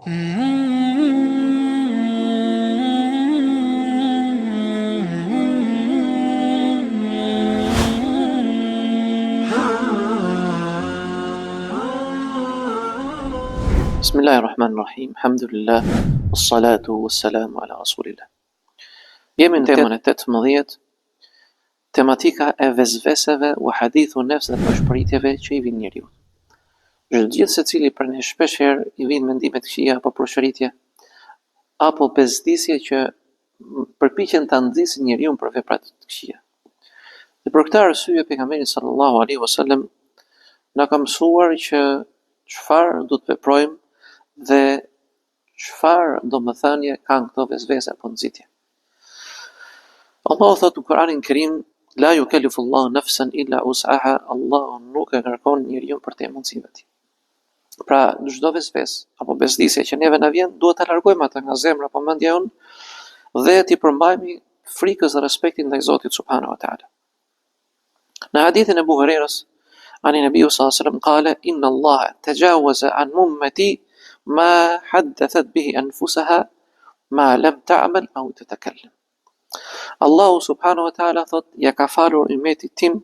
بسم الله الرحمن الرحيم الحمد لله والصلاة والسلام على رسول الله Jemi në temën e 18 Tematika e vesveseve wa hadithu nefs dhe pëshpëritjeve që i vijnë njeriut. Gjithsecili prej nesh shpesh herë i vijnë mendime të këqija apo pëshpëritje apo bezdisje që përpiqen ta nxisin njeriun për vepra të këqija. Dhe për këtë arsye pejgamberi sallallahu alaihi wasallam na ka mësuar që çfarë duhet të veprojmë dhe Çfarë domethënie kanë këto vesvese apo nxitje? Allahu thotë në Kur'anin Kerim, La yukellifu Allahu nafsan illa wus'aha, Allahu nuk e ngarkon njeriun përtej mundësive të tij. Pra, çdo vesves apo bezdisje që neve na vjen, duhet ta largojmë atë nga zemra apo mendja jonë dhe t'i përmbahemi frikës dhe respektit ndaj Zotit subhanahu wa taala. Në hadithin e Ebu Hurejrës, ani Nebiu sallallahu alaihi wasallam kale inna Allaha tajawaza an ummati ma haddathat bihi anfusaha ma lam ta'mal aw tatakallam. Allahu subhanahu wa taala thot ja ka falur ymetit tim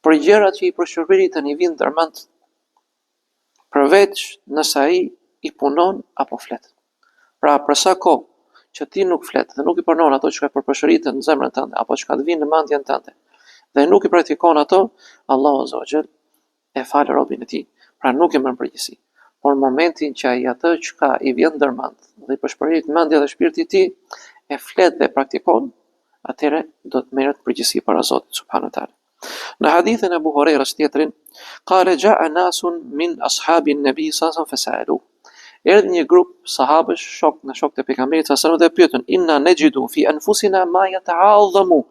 për gjërat që i pëshpëritën i vijnë ndërmend përveç nëse ai i punon apo flet. Pra, për sa kohë që ti nuk flet dhe nuk i punon ato çka pëshpëriten në zemrën tënde apo çka të vijnë në mendjen tënde dhe nuk i praktikon ato, Allahu azza wa jall e fal robin e tij. Pra nuk e merr përgjegjësi. Por në momentin që ai atë çka i vjen ndërmend dhe i pëshpërit mendja dhe shpirti i tij e flet dhe e praktikon, atëherë do të merret përgjegjësi para Zotit subhanahu wa taala. Në hadithin e Ebu Hurejrës tjetrin, kale xhae nasun min ashabin nebi sallallahu alaihi wasallam fesaelu. Erdhi një grup sahabësh, shok nga shokët e pejgamberit sallallahu alaihi wasallam dhe pyetën, inna nexhidu fi anfusina ma yata'adhamu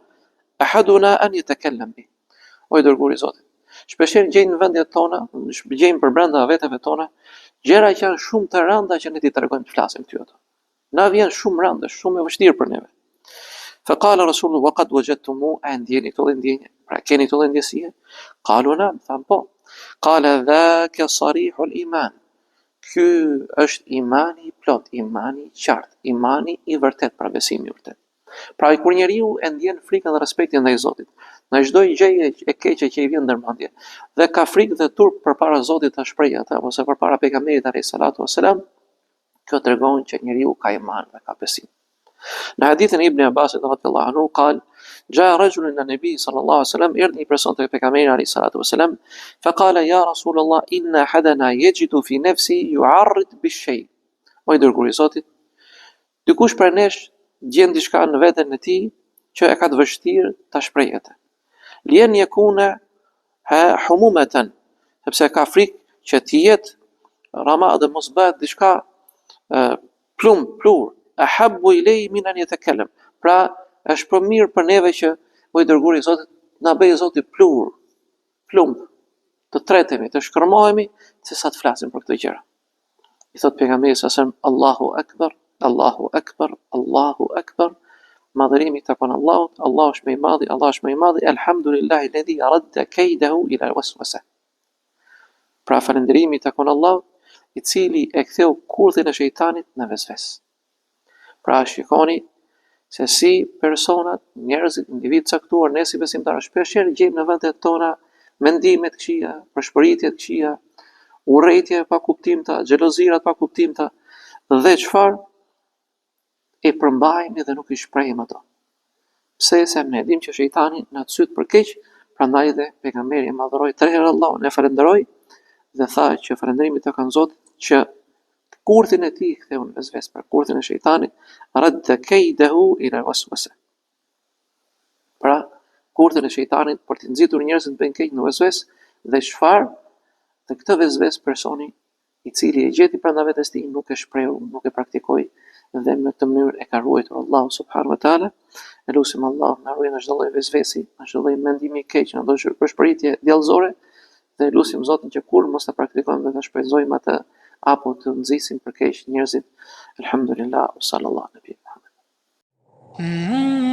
ahaduna an yatakallam bi. O i dërguari i Zotit. Shpeshherë gjejmë në vendet tona, gjejmë përbrenda veteve tona, gjëra që janë shumë të rënda që ne t'i tregojmë të flasim ty ato. Na vjen shumë rëndë, shumë e vështirë për neve. Fa qala Rasulullah wa qad wajadtumu a ndjeni këto lloj ndjenje? Pra keni këto lloj ndjesie? Qalu nam, thanë po. Qala dhaka sarihul iman. Ky është imani i plot, imani i qartë, imani i vërtet, pra besimi i vërtet. Pra kur njeriu e ndjen frikën dhe respektin ndaj Zotit, ndaj çdo gjëje e keqe që i vjen ndër mendje dhe ka frikë dhe turp përpara Zotit ta shprehë atë ose përpara pejgamberit alayhi salatu wasalam, Kjo tregon që njeriu ka iman dhe ka besim. Në hadithin e Ibn Abbasit radhiyallahu anhu qal ja rajulun ila nabi sallallahu alaihi wasallam erdhi një person tek pejgamberi alayhi salatu wasallam fa qala ya rasulullah inna ahadana yajidu fi nafsi yu'arrid bi shay o i dërguari i Zotit dikush prej nesh gjen diçka në veten e tij që e ka të vështirë ta shprehë atë Li en jekune humumeten, sepse ka frikë që të jetë rama dhe mos bëhet diçka plumb, pluhur, ehabbu ilejhi min en jetekellem. Pra, është më mirë për neve që o i dërguari i Zotit, na bëjë Zoti pluhur, plumb, të tretemi, të shkërmohemi, se sa të flasim për këto gjëra. I thot pejgamberi sa selam Allahu Akbar, Allahu Akbar, Allahu Akbar. Madhërimi i takon Allahut, Allahu është më i madhi, Allahu është më i madhi, elhamdulillahi alladhi radda kaydahu ila waswasa. Pra falënderimi i takon Allahut, i cili e ktheu kurthin e shejtanit në vesves. Pra shikoni se si personat, njerëzit, individë të caktuar, ne si besimtarë shpesh herë gjejmë në vendet tona mendime të këqija, pëshpëritje të këqija, urrejtje pa kuptimta, xhelozira të pakuptimta dhe çfarë i përmbajmë dhe nuk i shprehim ato. Pse se ne e dimë që shejtani na cyt për keq, prandaj dhe pejgamberi e madhëroi tre herë Allahun, e falënderoi dhe tha që falënderimi i takon Zotit që kurthin e tij ktheu në vesves, pra kurthin e shejtanit, radda kejdehu ila waswasa. Pra, kurthin e shejtanit për të nxitur njerëzit të bëjnë keq në vesves dhe çfarë? Dhe këtë vesves personi i cili e gjeti brenda vetes tij nuk e shprehu, nuk e praktikoi dhe në këtë mënyrë e ka ruajtur Allahu subhanahu wa taala. E lusim Allahun na ruajë nga çdo lloj vesvesi, nga çdo lloj mendimi i keq, nga çdo lloj pëshpëritje djallëzore dhe e lusim Zotin që kurrë mos ta praktikojmë dhe ta shpenzojmë atë apo të nxisim për keq njerëzit. Elhamdulillah, sallallahu alaihi wa sallam.